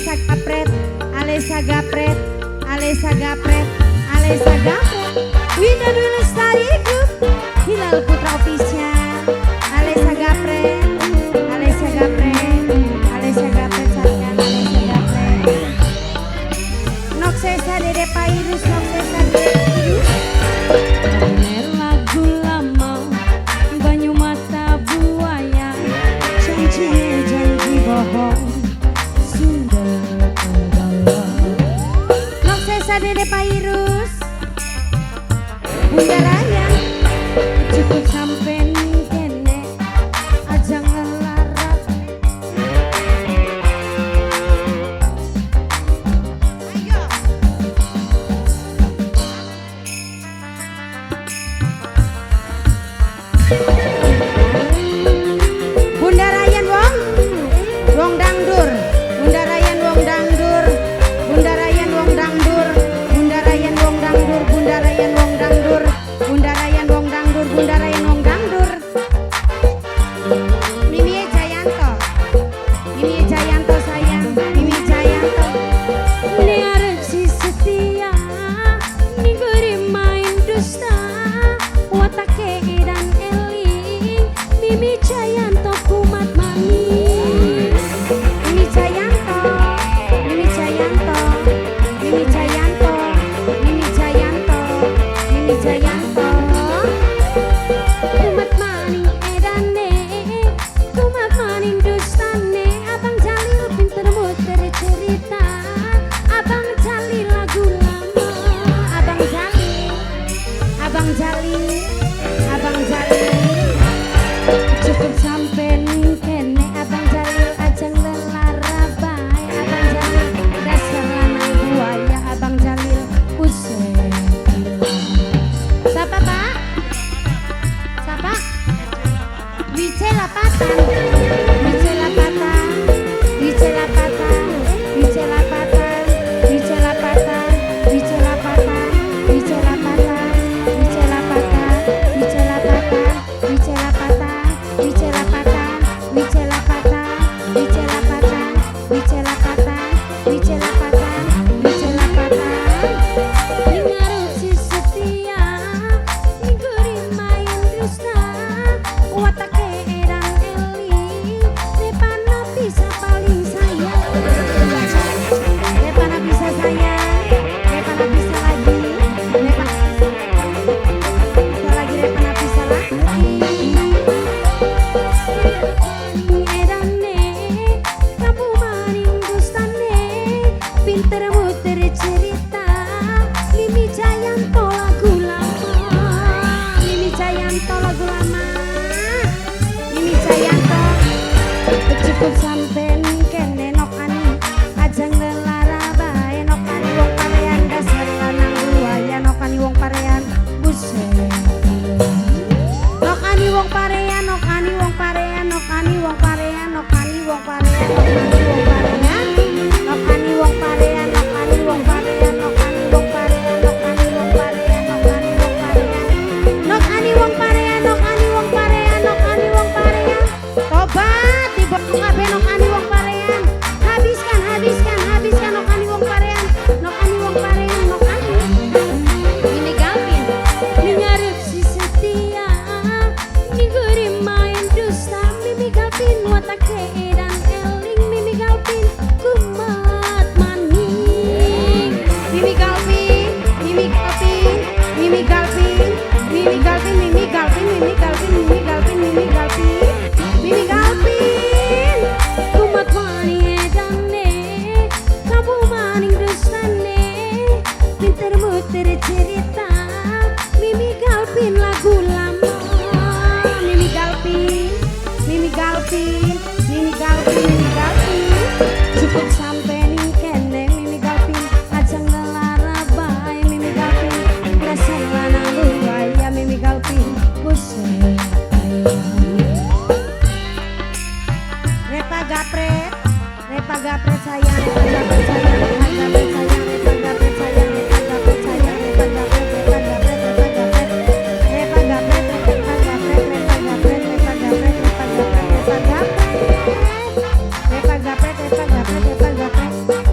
Alesa Gapret, Alesa Gapret, Alesa Gapret, Alesa Gapret. Winda Dwi Lestari Group, Hilal Putra Official. Alesa Gapret, Alesa Gapret, Alesa Gapret sayang, Alesa Gapret. Noksesa Dede Pairus, Noksesa Dede Pairus. Lagu lama banyu mata buaya, janji janji bohong sudah terbawa. Noksesa Dede Pairus, Bunda Raya. Cukup sampai ning kene aja ngelarat. Ayo. Bunda Rayan wong, wong dangdur. Bunda Rayan wong dangdur. Bunda Rayan wong dangdur. Bunda Rayan wong dangdur. Bunda Rayan wong dangdur. Bunda Rayan wong dangdur. Bunda Rayan wong dangdur. Mimi Jayanto. Mimi Jayanto sayang. Mimi Jayanto. Ning arep si setia ning guri main dusta, watake edan eling Mimi Jayanto kumat maning. Mimi Jayanto, Mimi Jayanto, Mimi Jayanto, Mimi Jayanto, Mimi Jayanto. Kumat maning edane, kumat maning dustane. Abang Jalil pinter muter cerita, Abang Jalil lagu lama. Abang Jalil, Abang Jalil, Abang Jalil. Cukup sampai ning kene Abang Jalil aja ngelara bae. Abang Jalil dasar lanang buaya, Abang Jalil usai. Siapa Pak? Siapa? Wice Lapatan, Wice Lapatan, Wice Lapatan, Wice Lapatan, Wice Lapatan, Wice Lapatan, Wice Lapatan, Wice Lapatan, Wice Lapatan, Wice Lapatan, Wice Lapatan, Wice Lapatan, Wice Lapatan, Wice Lapatan, Wice Lapatan, Wice Lapatan. Ning arep si setia ning guri main dusta, watake edan eling Repana bisa paling sayang. Repana bisa sayang, Repana bisa lagi, Repana bisa lagi, Repana bisa lagi. Maning edane kamu maning dustane, pinter muter cerita Mimi Jayanto lagu lama. Mimi Jayanto lagu lama, Mimi Jayanto. Cukup sampai ning kene nokani aja ngelara bae. Nokani wong parean dasar lanang buaya, nokani wong parean buset. Nokani wong parean, nokani wong parean, nokani wong parean, nokani wong parean, nokani wong parean, nokani wong parean, nokani wong parean, nokani wong parean, nokani wong parean, nokani wong parean, nokani wong parean, nokani wong parean, nokani wong parean. Tobat dibokong kabeh nokani wong parean. Habiskan, habiskan, habiskan nokani wong parean, nokani wong parean, nokani. Mimi Galvin. Ning arep si setia ning guri main dusta, Mimi Galvin watake edan eling Mimi Galvin kumat maning. Mimi Galvin, Mimi Galvin, Mimi Galvin, Mimi Galvin, Mimi Galvin, Mimi Galvin, Mimi Galvin, Mimi Galvin, Mimi Galvin. Kumat maning edane kamu maning dustane, pinter muter cerita Mimi Galvin lagu lama. Mimi Galvin, Mimi Galvin, Mimi Galvin, Mimi Galvin. Cukup sampai ning kene Mimi Galvin aja ngelara bae. Mimi Galvin dasar lanang buaya, Mimi Galvin buset. Repa Gapret, Repa Gapret sayang, Repa Gapret sayang, Repa Gapret sayang, Repa Gapret sayang, Repa Gapret sayang, Repa Gapret, Repa Gapret, Repa Gapret, Repa Gapret, Repa Gapret, Repa Gapret, Repa Gapret, Repa Gapret, Repa Gapret, Repa Gapret, Repa Gapret, Repa Gapret.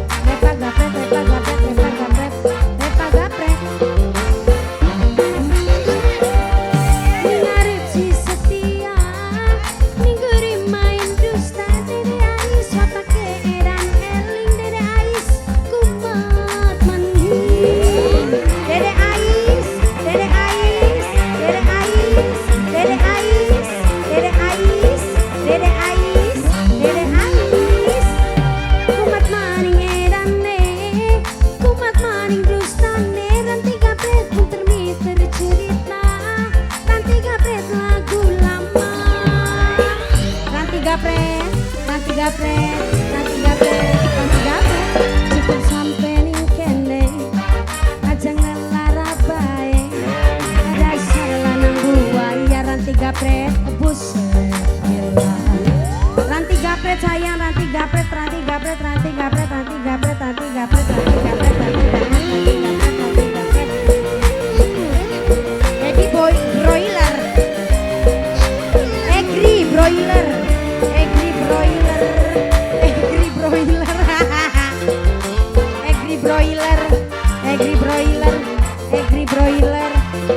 Broiler,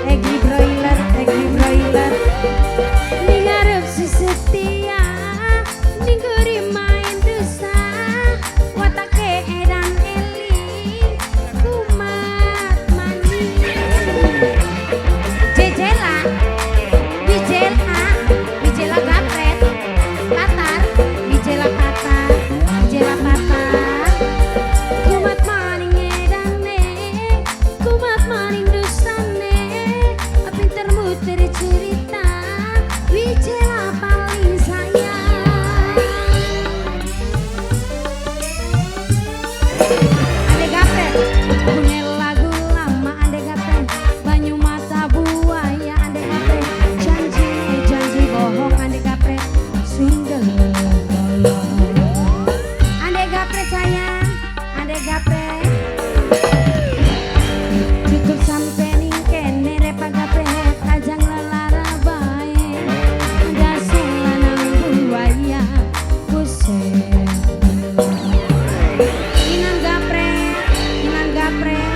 Egri Broiler, Egri Broiler. Ning arep si setia, ning guri main dosa, watake edan eling, kumat maning. Jejela, Wijela, Wijela gapret, patar, Wijela patar, Wijela patar. Kumat maning edane, kumat maning dustane, pinter muter cerita, Wijela paling sayang. Ade gapret, punya lagu lama ade gapret, banyu mata buaya ade gapret, janji janji bohong ade gapret, sundel bolong. Ade gapret sayang, ade gapret. Cukup sampai ning kene repa gapret, ajang lelara bae. Dasar lanang buaya, buset. Inang gapret, inang gapret.